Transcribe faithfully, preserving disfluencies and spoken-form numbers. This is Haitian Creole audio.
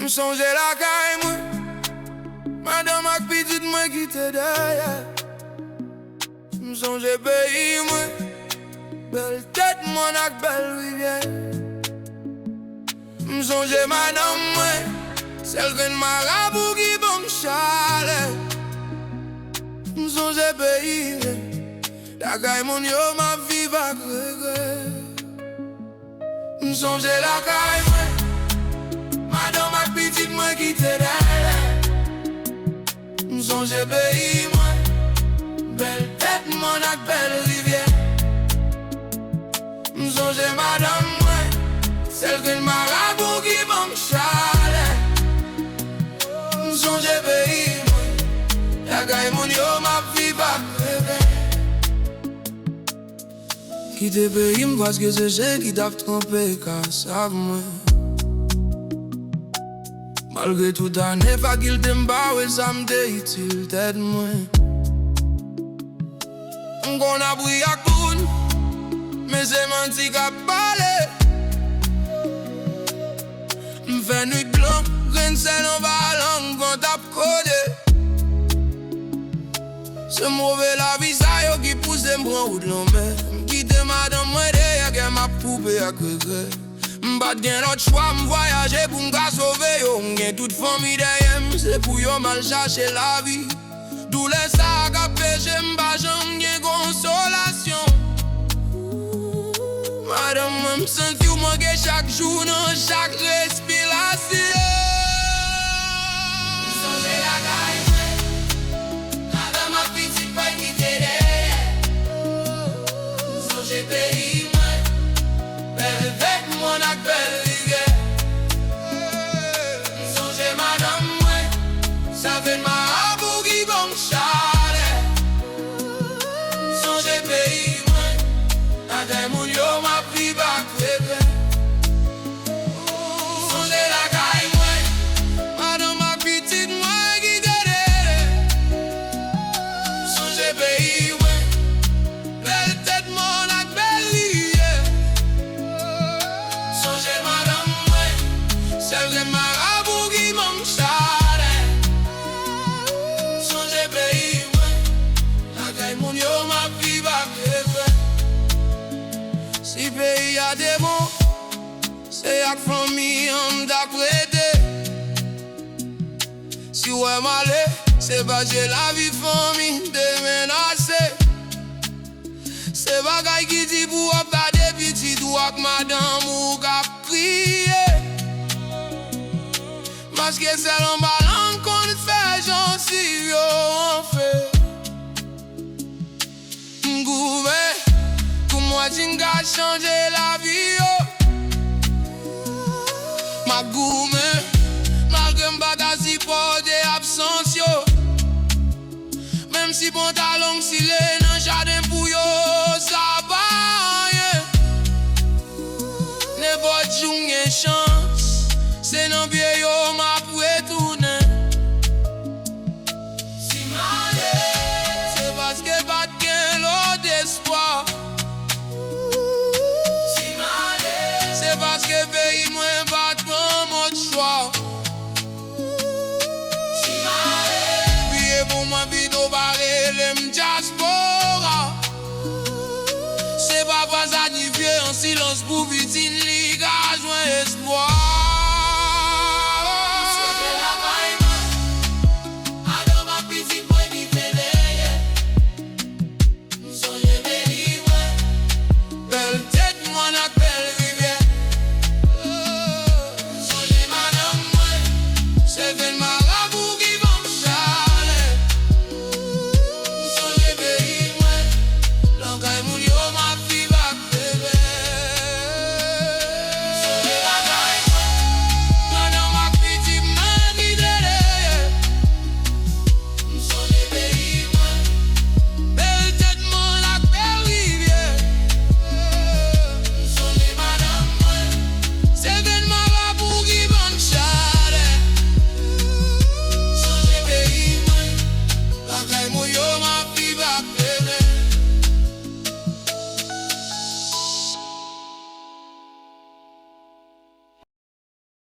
M sonje lakay mwen, madanm ak pitit mwen kite dèyè. M sonje peyi mwen, bèl tèt mòn ak bèl rivyè. M sonje madanm mwen, sèl grenn marabou ki ban m chalè. M sonje peyi mwen, lakay moun yo m ap viv ak regrè. M sonje lakay mwen, madanm ak pitit mwen kite dèyè. M sonje peyi mwen, bèl tèt mòn ak bèl rivyè. M sonje madanm mwen, sèl grenn marabou ki ban m chalè. M sonje peyi mwen, lakay moun yo m ap viv ak regrè. Kite peyi m paske se chen ki t ap twonpe kasav mwen. Malgre tout ane fakilte m pa wè sa m te itil tèt mwen. M konn ap ri ak moun, men se manti k ap pale. M fè nwit blan, grenn sèl anba lang van t ap kode. Se move lavi sa yo ki pouse m pran wout lanmè. M kite madanm mwen dèyè, kè m ap koupe ak regrè. M pa t gen lòt chwa, m vwayaje pou m ka sove yo. M gen tout fanmi dèyè m, se pou yo m al chache lavi. Doulè sa a k ap peche m pa janm gen konsolasyon. Madanm mwen, m santi w manke chak jou nan chak respirasyon. M sonje lakay mwen, madanm ak pitit mwen kite dèyè. M sonje peyi mwen, bèl tèt mòn ak bèl rivyè. M sonje madanm mwen, sèl grenn marabou ki ban m chalè. M sonje peyi mwen, lakay moun yo m ap viv ak regrè. M sonje lakay mwen, madanm ak pitit mwen kite dèyè. M sonje peyi mwen, bèl tèt mòn ak bèl rivyè. M sonje madanm mwen, sèl grenn marabou ki ban m chalè. M sonje peyi mwen, lakay moun yo m ap viv ak regrè. Si peyi a te bon, se ak fanmi an m t ap rete. Si w wè m ale, se paske lavi fanmi te menase. Se bagay ki di pou w ap gade pitit ou ak madanm ou k ap kriye. Paske sèl anba lang konn fè jansiv yo anfle. M goumen pou m wè si m ka chanje lavi yo. M ap goumen, malgre m pa ka sipòte absans yo. Menm si pantalon m sile nan jaden pou yo, sa pa anyen. Nenpòt jou m gen chans, se nan pye yo m ap retounen. Si m ale, se paske pa t gen lòt espwa. Si m ale, se paske peyi mwen pa t ban m lòt chwa. Si m ale, priye pou mwen pito pa rele m dyaspora. Se pa fwa santifye an silans pou